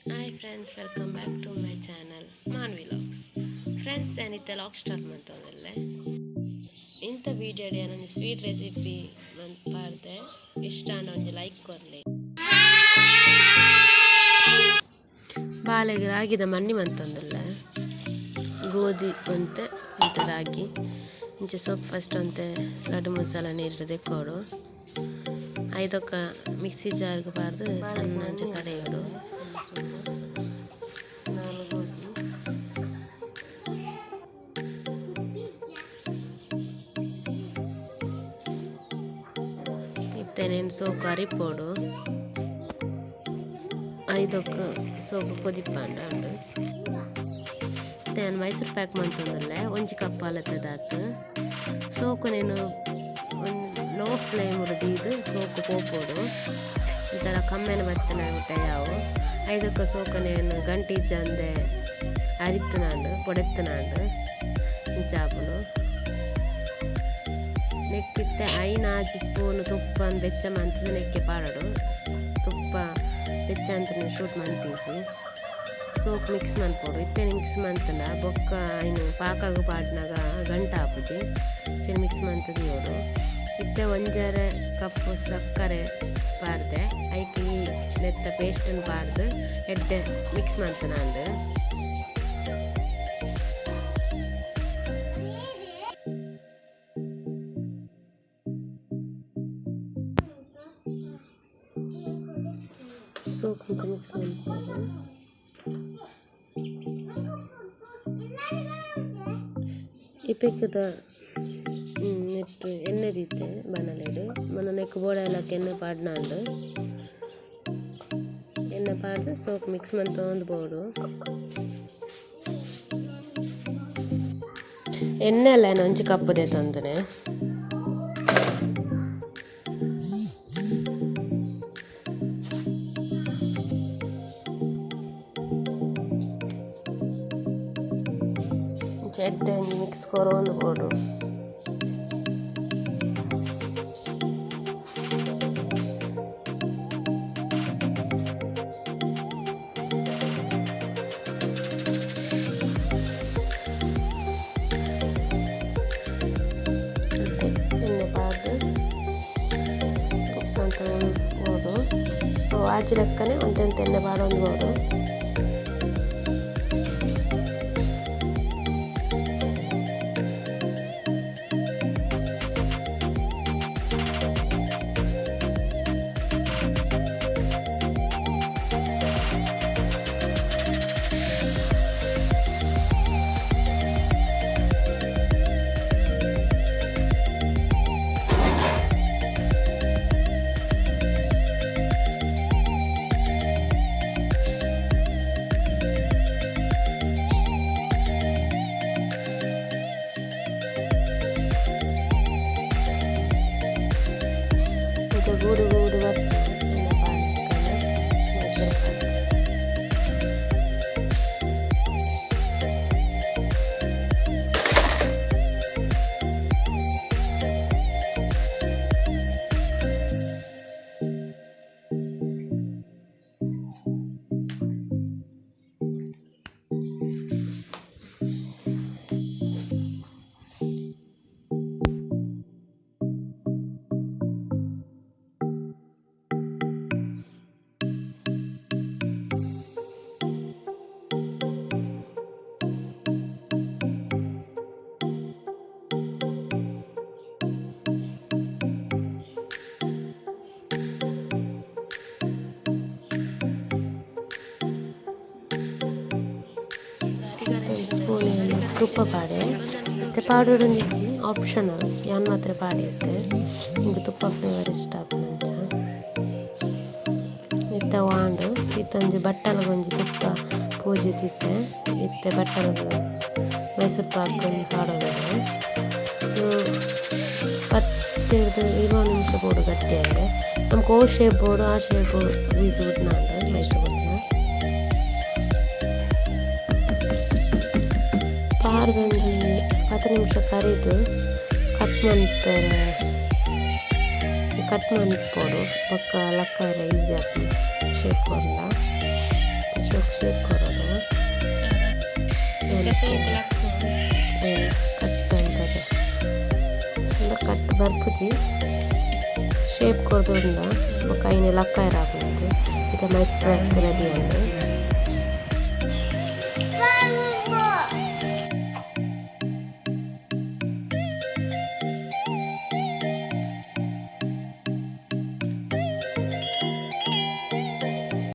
Hi friends, welcome back to my channel Manvi vlogs. Friends, ಯಾನ್ ಇತ್ತೆ log start ಮಂತೊಂದುಲ್ಲೆ. ಇಂತ video ಯಾನ್ sweet recipe ಮನ್ಪಾರ್ದೆ. ಇಷ್ಟ ಆಂಡ ಒಂಜಿ ಲೈಕ್ ಕೊರ್ಲೆ. ಬಾಲೆಗ್ ರಾಗಿದ ಮಣ್ಣಿ ಮಂತೊಂದುಲ್ಲೆ. ಗೋಧಿ ಒಂತೆ ಒಂತೆ ರಾಗಿ ಇಂಚ ಸೋಕ್ ಫಸ್ಟ್ ಒಂತೆ ಲಡ್ಡು ಮಸಾಲ ನೀರು ದೆಕ್ಕೊಡು. ಐದೊಕ್ಕ ಮಿಕ್ಸಿ ಜಾರ್ಗ್ ಪಾಡ್ದ್ ಸಣ್ಣ ಅಂಚ ಕಡೆಯೊಡು. ನಾಲ್ ಗೋಧಿ. ಇತ್ತೆ ನೆನ್ ಸೋಕು ಅರಿಪೊಡು. ಐದೊಕ್ಕ ಸೋಕು ಕೊದಿಪಾಂಡ ಉಂಡು. ಇತ್ತೆ ಯಾನ್ ಮೈಸೂರು ಪ್ಯಾಕ್ ಮಂತೊಂದುಲ್ಲೆ. ಒಂಜಿ ಕಪ್ ಅಲತೆದಾತ್ ಸೋಕು ನೆನ್ ಲೋ ಫ್ಲೇಮ್ ದೀದ್ ಸೋಕು ಪೋಪೊಡು. ಒಂಥರ ಕಮ್ಮೆನ ಬತ್ತಿನ ಮುಟ್ಟ ಯಾವು. ಐದೊಕ್ಕ ಸೋಕುನೇನ್ ಗಂಟು ಇಜ್ಜಂದೆ ಅರಿತ್ತುನಾಂಡ್ ಪೊಡೆತ್ತುನಾಂಡ್ ಇಂಚ ಆಪುಂಡು. ನೆಕ್ಕ್ ಇತ್ತೆ 5 ಸ್ಪೂನ್ ತುಪ್ಪನ್ ಬೆಚ್ಚ ಮಂತುದು ನೆಕ್ಕೆ ಪಾಡೊಡು. ತುಪ್ಪ ಬೆಚ್ಚ ಅಂತಿನ ಶೂಟ್ ಮಂತಿಜಿ. ಸೋಕು ಮಿಕ್ಸ್ ಮನ್ಪೊಡು. ಇತ್ತೆ ಮಿಕ್ಸ್ ಮಂತುಂಡ ಬೊಕ್ಕ ಐನ್ ಪಾಕಗ್ ಪಾಡ್ನಗ ಗಂಟು ಆಪುಜಿ. ಅಂಚನೆ ಮಿಕ್ಸ್ ಮಂತ್ ದೀವೊಡು. ಇತ್ತೆ 1.5 ಕಪ್ ಸಕ್ಕರೆ ಪಾಡ್ದೆ. ಐಕ್ ಈ ನೆತ್ತ ಪೇಸ್ಟ್ ನ್ ಪಾಡ್ದ್ ಎಡ್ಡೆ ಮಿಕ್ಸ್ ಮಂತುನಾಂಡ್. ಸೋಕು ಇಂಚ ಮಿಕ್ಸ್ ಮನ್ಪೊಡು. ಇಪೆಕ್ದ ನೆಟ್ ಎಣ್ಣೆ ದೀತೆ ಬಾಣಲೆಡ್. ಬೊಕ ನೆಕ್ಕ್ ಬೋಡಾಯಿಲಕ ಎಣ್ಣೆ ಪಾಡ್ನಾಂಡ್. ಎಣ್ಣೆ ಪಾಡ್ದ್ ಸೋಕು ಮಿಕ್ಸ್ ಮಂತೊಂದು ಬೋಡು. ಎಣ್ಣೆ ಲ ಯಾನ್ ಒಂಜಿ ಕಪ್ ದೆತೊಂದುನೆ. ಇಂಚ ಎಡ್ಡೆ ಒಂಜಿ ಮಿಕ್ಸ್ ಕೊರೊಂದು ಬೋಡು. ಎಣ್ಣೆ ಪಾಡ್ದ್ ಮಿಕ್ಸ್ ಮಂತೊಂದು ಬೋಡು. ಅವು ಆಜಿ ಲೆಕ್ಕನೆ ಒಂತೆ ಒಂತೆ ಎಣ್ಣೆ ಪಾಡೊಂದು ಬೋಡು. ಇಂಚ ಗೂಡು ಗೂಡು ಬರ್ಪುಂಡು ಎಣ್ಣೆ ಪಾಡ್ನಗ ಮೈಸೂರು ಪಾಕ್. ಸ್ಪೂನ್ ತುಪ್ಪ ಪಾಡೆ. ಇತ್ತೆ ಪಾಡೊಡೊಂದಿಜ್ಜಿ, ಆಪ್ಷನಲ್. ಯಾನ್ ಮಾತ್ರ ಪಾಡಿತ್ತೆ. ಎಂಕ್ ತುಪ್ಪ ಫ್ಲೇವರ್ ಇಷ್ಟ ಆಪುನಂಚ. ಇತ್ತೆ ವಾಂಡ್ ಇತ್ತೊಂಜಿ ಬಟ್ಟಲ್ಗ್ ಒಂಜಿ ತುಪ್ಪ ಪೂಜಿದಿತ್ತೆ. ಇತ್ತೆ ಬಟ್ಟಲ್ಗ್ ಮೈಸೂರು ಪಾಕ್ ಪಾಡೊಂದು. 10 ರ್ದ್ 20 ನಿಮಿಷ ಬೋಡು ಗಟ್ಟಿಯಾಯೆರೆ. ನಮಕ್ ಒವು ಶೇಪ್ ಬೋಡು ಆ ಶೇಪ್ ದೀದ್ ಬುಡ್ನಾಂಡ್ ಮೈತ್ ಬುಡ್ನ. ಪಾಡ್ದ್ ಒಂಜಿ 10 ನಿಮಿಷ ಕರಿದ್ ಕಟ್ ಮನ್ಪೆರೆ ಕಟ್ ಮನ್ಪೊಡು. ಬೊಕ್ಕ ಲಕ್ಕರೆ ಈಸಿ ಆಪುಂಡು ಶೇಪ್ ಕೊರ್ಂಡ. ಶೇಪ್ ಕೊರೊಡು. ಕಟ್ ಮನ್ಪುದು ಕಟ್ ಬರ್ಪುಜಿ. ಶೇಪ್ ಕೊರ್ದುಂಡ ಬೊಕ ಐನ್ ಲಕ್ಕಾಯೆರೆ ಆಪುಂಡು. ಇತ್ತೆ ಮೈಸೂರ್ ಪಾಕ್ ರೆಡಿ ಆಂಡ್.